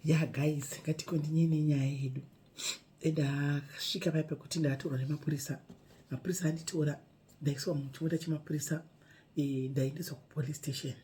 Ya guys, ngatikontinye nenyaya yedu. Ndasvika paya pekuti ndatorwa nemapurisa. Mapurisa anditora, ndaiswa muchimota chemapurisa, ndaendeswa kupolice station.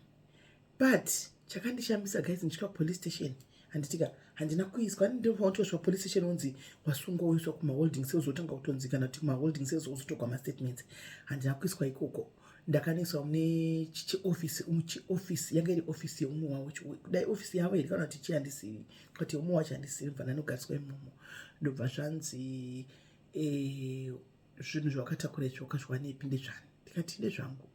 But chakandishamisa guys, ndisvika kupolice station, handitika handina kuiswa. Ndinopautosvika police station, unzi wasungwa, woiswa kumaholding cells, wotanga kutonzi kana kuti kumaholding cells wozotogwa mastatements. Handina kuiswa ikoko, ndakaniswa mune chiofisi, chiofisi yanga iri ofisi yeumwe wavo. Kudai ofisi yavo here kana kuti chii handisivi, kuti umwe wacho handisivi. Bva ndanogariswa imomo, ndobva zvanzi, "Zvinhu zvawakatakura izvi wakazviwanepi? Ndezvani?" Ndikati, "Ndezvangu."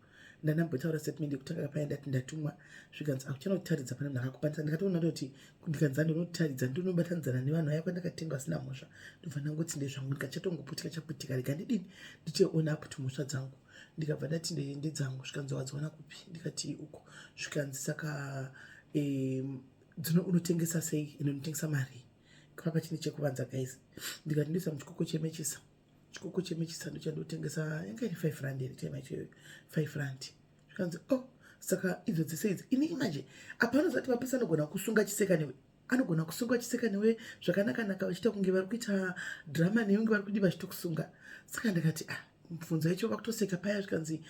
Ndandambotaura statement yekutanga paya, ndati ndatumwa. Zvikanzi, "Akuchana kutaridza pane munhu akakubatisa." Ndikatoona kuti ndikanzi ndinotaridza, ndinobatanidzana nevanhu vaya kwandakatenga vasina mhosva. Ndobva ndangoti ndezvangu. Ndikachatongoputika chaputika, rega ndidini, ndichiona apo mhosva dzangu. Ndikabva ndati ndedzangu. Zvikanzi, "Wadziwana kupi?" Ndikati, "Uko." Zvikanzi, "Saka dzino unotengesa sei? Ino unotengesa mari papa chine chekuvanza, guys?" Ndikati, "Ndoisa muchikoko chemechisa, chikoko chemechisa ndochandotengesa." Yanga iri 5 rand here time yacho iyoyo? 5 rand. Zvikanzi, "Oh, saka idzo dzese idzi?" Ini manje apa anoziva kuti mapurisa anogona kusunga chiseka newe, anogona kusunga chiseka newe zvakanaka-naka, vachiita kunge vari kuita drama newe, kunge vari kudi vachitokusunga. Saka ndikati, "Ah, mubvunzo yacho vakutoseka paya." Zvikanzi,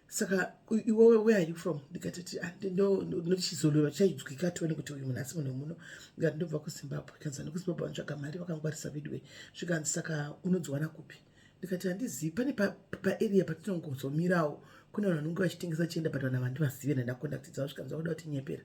"Saka iwewe, where are you from?" Ndikatiti, "Ndochizolova chaidzwika tione kuti uyu munhu asi munhu muno." Ndikati, "Ndobva kuZimbabwe." Kanzi, "NekuZimbabwe vanotsvaga mari vakangwarisa veduwe." Zvikanzi, "Saka unodziwana kupi?" Ndikati, "Handizivi, pane paarea patinongozomirawo, kune vanhu vanonge vachitengesa chienda, but vanhu ava handivazive, ndandacontact dzavo." Zvikanzi, "Vakuda kutinyepera."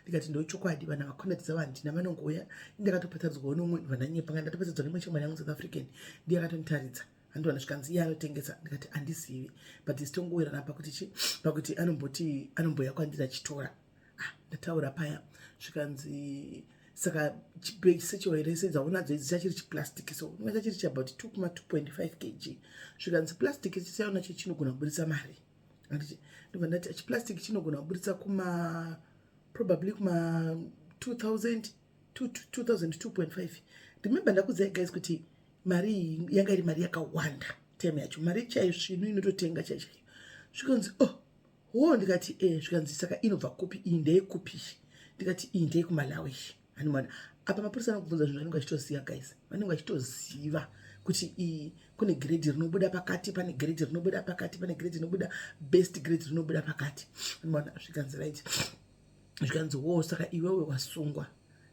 Ndikati, "Ndochokwadi, vanhu vacontact dzavo handina, vanongouya. Ndakatopataridzwawo nomwe vandanyepa, nga ndatopataridzwa nemwe shamwari yangu, South African, ndiye akatonditaridza, handiwana." Zvikanzi, "Iye anotengesa?" Ndikati, "Handizivi, but isitongowirirana pakuti chi pakuti anomboti anomboya kwandiri achitora." Ah, ndataura paya, zvikanzi, "Saka sechiwaire sedzaunadzo idzi chachiri chiplastic, so unenge chachiri chabout 2 kuma 2.5 kg." Zvikanzi, "Plastic chisaona chinogona kuburitsa mari?" Anditi ndobva ndati, "Chiplastic chinogona kuburitsa kuma probably kuma 2000, 2002.5." Remember ndakudzai guys kuti mari iyi yanga iri mari yakawanda time yacho, mari chaiyo svinu inototenga chaiyo chaiyo. Zvikanzi, "Oh ho." Ndikati, "E." Zvikanzi, "Saka inobva kupi iyi? Ndeyekupi?" Ndikati, "Iyi ndeyekuMalawi." Hanimana apa mapurisa anokubvunza zvinhu vanenge vachitoziva guys, vanenge vachitoziva kuti iyi kune grade rinobuda pakati, pane grade rinobuda pakati, pane grade rinobuda, best grade rinobuda pakati. Hanimana. Zvikanzi, "Right." Zvikanzi, "Wo, saka iwewe wasungwa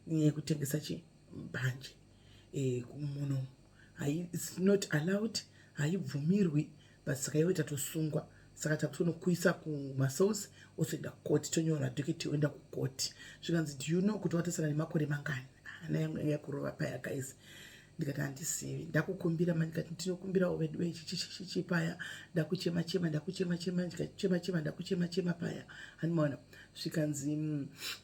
nenyaya yekutengesa chimbanje muno, it's not allowed, haibvumirwi, but saka iwe tatosungwa, saka takutonokuisa kumacells, ozoenda kukoti, tonyora docket, oenda kukoti." Zvikanzi, "Do you know kuti watasara nemakore mangani?" Hana yangu yanga yakurova paya guys. Ndikati, "Handisivi, ndakukumbira ma." Ndikati, "Ndinokumbirawo vedu chichichichi paya, ndakuchema chema, ndakuchema chema, ndikachema chema, ndakuchema chema paya." Handimaona. Zvikanzi,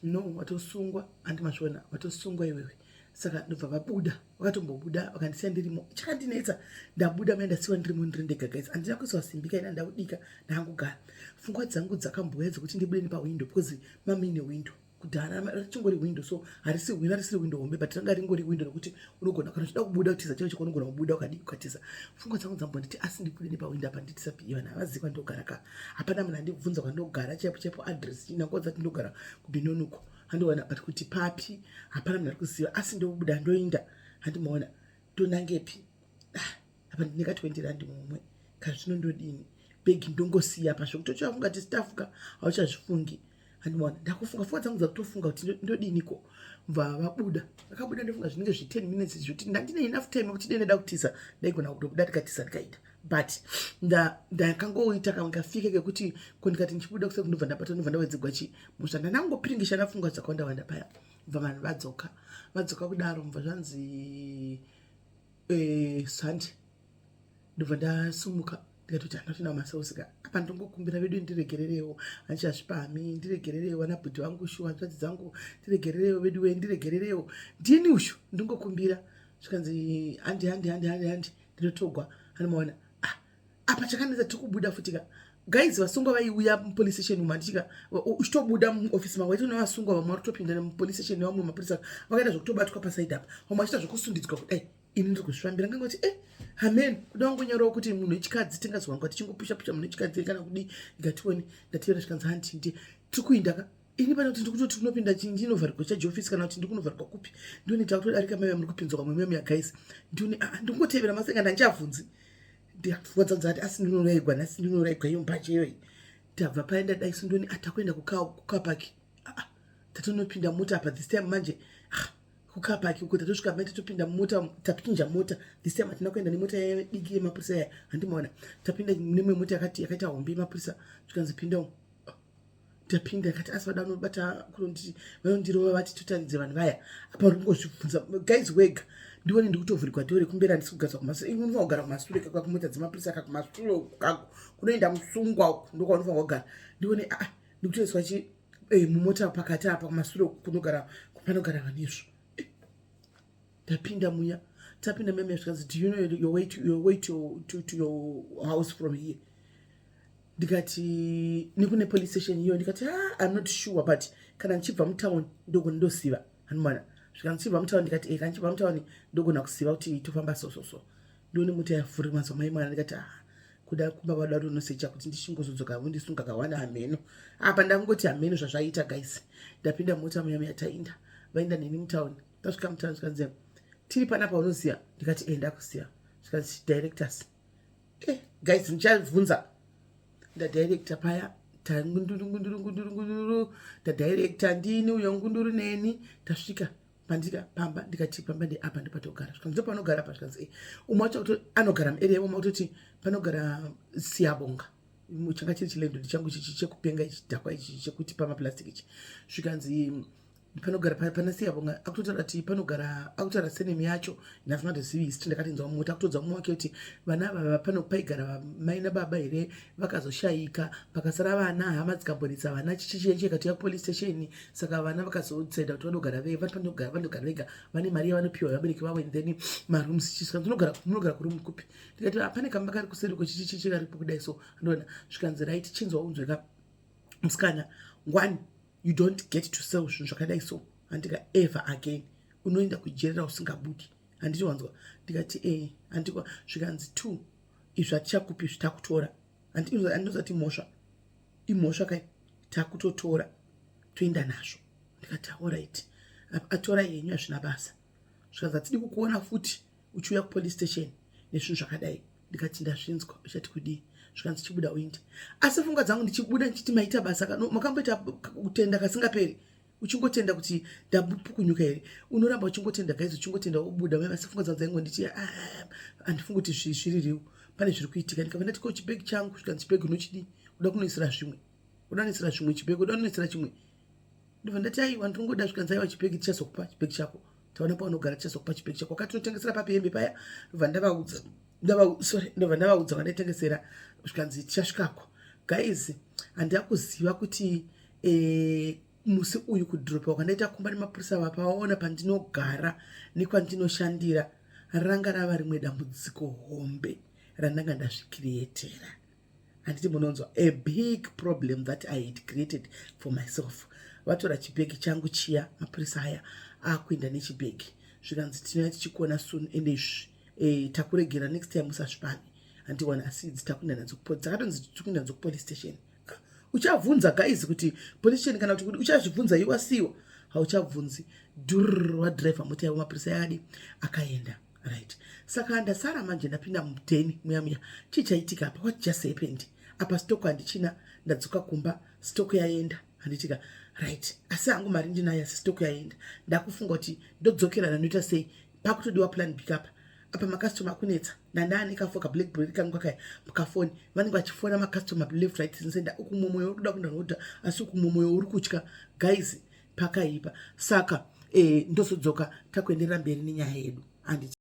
"No, watosungwa, handimazviona, watosungwa iwewe." Saka ndobva vabuda, vakatombobuda vakandisiya ndirimo. Chakandinetsa, ndabuda mai, ndasiwa ndirimo, ndiri ndega guys. Handina kuiswa simbi kaina, ndakudika, ndangogara. Pfungwa dzangu dzakambouya dzekuti ndibude nepawindow, because mamine window kudhara richingori window, so harisi window, risiri window hombe, but ranga ringori window rekuti unogona kana uchida kubuda kutiza chaicho chako, unogona kubuda ukadi ukatiza. Pfungwa dzangu dzambonditi, asi ndibude nepawindow apa, nditisapiye, vanhu havazivi kwandogara ka, hapana munhu andibvunza kwandogara chaipo chaipo. Address inangodza kuti ndogara kuBenoni uko, handiona, but kuti papi hapana munhu ari kuziva. Asi ndobuda, ndoinda, handimaona, ndonangepi? Ah, apa ndineka 20 rand mumwe kazvino, ndodini? Bhegi ndongosiya pa, zvokutochafunga ti stafuka hauchazvifungi, handimaona. Ndakufunga, pfungwa dzangu dzakutofunga kuti ndodiniko. Bva vabuda, vakabuda, ndofunga zvinenge zve10 minutes, zvekuti ndandine enough time yekuti dai ndada kutiza ndaigona kutobuda, ndikatiza, ndikaita, but ndakangoita kangafike kekuti ko ndikati ndichibuda kusei, ndobva ndabata, ndobva ndawedzegwa chimusha. Ndandangopiringisha napfungwa dzakawanda wanda paya. Bva vanhu vadzoka, vadzoka kudaro, mubva zvanzi, "Sandi." Ndobva ndasumuka, ndikatoti, "Handatoenda kumacells ka apa, ndongokumbira vedu ndiregererewo, handichazvipami, ndiregererewo, ana bhudhi vangu, shuwa, hanzvadzi dzangu, ndiregererewo vedu we, ndiregererewo, ndini ushu, ndingokumbira." Zvikanzi, "Handi, handi, handi, handi, handi." Ndinotogwa, handimaona. Ah, apa chakanetsa, tiri kubuda futi ka guys. Vasungwa vaiuya mupolice station umu, handichika uchitobuda muofisi mavo waitoona vasungwa vamwe vari kutopinda mupolice station nevamwe mapurisa vakaita zvokutobatwa pasaidi apa, vamwe vachiita zvokusundidzwa kudai. Ini ndiri kuzvifambira, ngangoti, amen, kuda wangonyorawo kuti munhu wechikadzi tingazwangwa tichingopusha pusha munhu wechikadzi kana kudii. Ndikationi, ndativera. Zvikanzi, "Handi, ndi tiri kuinda ka." Ini pane kuti ndikutoti kunopinda ndinovharirwa charge office kana kuti ndikunovharirwa kupi. Ndione takutodarika mai muri kupinzwa kamwe mweya guys. Ndione ah, ndikungotevera masenga ndandichavhunzi. Ndikapfungwa dzangu dzati asi ndinoraigwa nhasi, ndinoraigwa iyo mbanje iyoyi. Tabva paenda dai so ndione ah, takuenda kucar park. Ah, ah, tatonopinda mota apa this time manje. Ah, kucar park uko tatosvika mai tatopinda mota, tapinja mota this time. Hatina kuenda nemota diki yemapurisa yaya, handimaona. Tapinda nemwe mota yakati yakaita hombe yemapurisa, zvikanzi pinda umu. Tapinda, kati asi vada vanobata vanondirova, vati totaridze vanhu vaya apa. Uri kungozvibvunza guys wega. Ndione ndikutovhurigwa door rekumberi, handisi kugadzwa kumasure. Unofanira kugara kumasure kakwa kumota dzemapurisa ka kumasure kako kunoenda musungwa uku ndokwaunofanira kugara. Ndione aa ndikutoiswa chi mumota pakati apa kumasure kunogara panogara vanhu izvo. Tapinda muya, tapinda muya muya, zvikanzi, "Do you know your way to your house from here?" Ndikati nekune police station iyo. Ndikati, "Ah, I'm not sure, but kana ndichibva mutown ndogona ndosiva." Hanomana, zvikanzi, "Ndichibva mutown." Ndikati, "E, kana ndichibva mutown ndogona kuziva kuti tofamba so so so." Ndione mota yavhurika mazwa mai mwana. Ndikati, "Ah, kuda kumba vada kutonosecha kuti ndichingozodzoka vondisunga kawana." Hameno apa ndangoti hameno zvazvaita guys. Ndapinda mota muya muya, tainda, vaenda neni mutown. Tasvika mutown, zvikanzi, "Tiri panapa, unoziva?" Ndikati, "E, ndakuziva." Zvikanzi, "Direct us." Guys, ndichabvunza ndadirecta paya tangunduru ngunduru ngunduru ngunduru, ndadirecta ndini uyo ngunduru neni. Tasvika pandika pamba. Ndikati, "Pamba ndeapa, ndopatogara." Zvikanzi, "Ndopanogara pa." Zvikanzi, "E." Umwe wacho kuti anogara muarea imomo, kutoti panogara Siyabonga, changa chiri chilandlord changu chichi chekupenga ichi, dhakwa ichi chekuti pamaplastic ichi. Zvikanzi panogara pana Siyabonga. Akutotaura kuti panogara, akutaura surname yacho ndasingatozivi isi. Ndakatinzwa mumota akutodza mumwe wake kuti vana ava pano paigara mai nababa here, vakazoshayika, pakasara vana, hama dzikambonetsa vana chichicheche katiya kupolice station. Saka vana vakazodecida kuti vanogara vanogara vega, vane mari yavanopiwa vabereki vavo and then marooms chisvika. Munogara kuroom kupi? Ndikati, "Pane kamba kari kuseri kwechichichichi karipo kudai." So andoona zvikanzi, "Right, chinzwa unzweka musikana. One, you don't get to sell zvinhu zvakadai so, handika, ever again. Unoenda kujerera usingabudi, handiti wanzwa?" Ndikati, "E, handikwa." Zvikanzi, "Two, izvi hatichakupi, zvitakutora." Andinozati mhosva, imhosva kai, takutotora toenda nazvo. Ndikati, "Alright, atora henyu, hazvina basa." Zvikanzi, "Hatidi kukuona futi uchiuya kupolice station nezvinhu zvakadai." Ndikati, "Ndazvinzwa, uchati kudii?" Zvikanzi, "Chibuda uinde." Asi pfungwa dzangu ndichibuda ndichiti maita basa, makamboita kutenda kasingaperi, uchingotenda kuti ndapukunyuka here. Unoramba uchingotenda guys, uchingotenda, wobuda. Asi pfungwa dzangu dzaingo nditi, ah, handifungi kuti zviririwo, pane zviri kuitika. Ndikabva ndati, "Ko chibhegi changu?" Zvikanzi, "Chibhegi unochidii? Uda kunoisira zvimwe, uda kunoisira zvimwe chibhegi, uda kunoisira chimwe?" Ndobva ndati, "Aiwa, ndinongoda." Zvikanzi, "Aiwa, chibhegi tichazokupa chibhegi chako, taona paunogara, tichazokupa chibhegi chako." Wakati unotengesera papi hembe paya? Ndobva ndavaudza, sorry, ndobva ndavaudza kwandaitengesera. Zvikanzi, "Tichasvikako." Guys, handina kuziva kuti musi uyu kudhiropa kwandaita kumba nemapurisa vapaona pandinogara nekwandinoshandira ranga rava rimwe dambudziko hombe randanga ndazvikirietera, handiti munonzwa? A big problem that I had created for myself. Vatora chibhegi changu chiya, mapurisa aya akuenda nechibhegi. Zvikanzi, "Tinouya tichikuona soon, ende izvi takuregera, next time musazvipani." Handiwana, asi idzi takuenda nadzo, dzakatonzi tikuenda nadzo kupolice station. Uchabvunza guys kuti police station kana kuti uchazvibvunza iwe wasiwa? Hauchabvunzi. Dhurr, wadhiraivha mota yavo mapurisa yadi akaenda. Right, saka ndasara manje, ndapinda mudheni muya muya. Chii chaitika apa? What just happened apa? Stock handichina, ndadzoka kumba, stock yaenda, handitika? Right, asi hangu mari ndinayo, asi stock yaenda. Ndakufunga kuti ndodzokera nanoita sei? Pakutodiwa plan B apa. Apa macustomer akunetsa. Ndandaane kafo kaBlackberry kangu kakaya kafoni, vanenge vachifona macustomer left, right, center. Ukumwe mwoyo uri kuda kuenda, asi ukumwe mwoyo uri kutya. Guys, pakaipa. Saka ndozodzoka takuenderera mberi nenyaya yedu, handiti?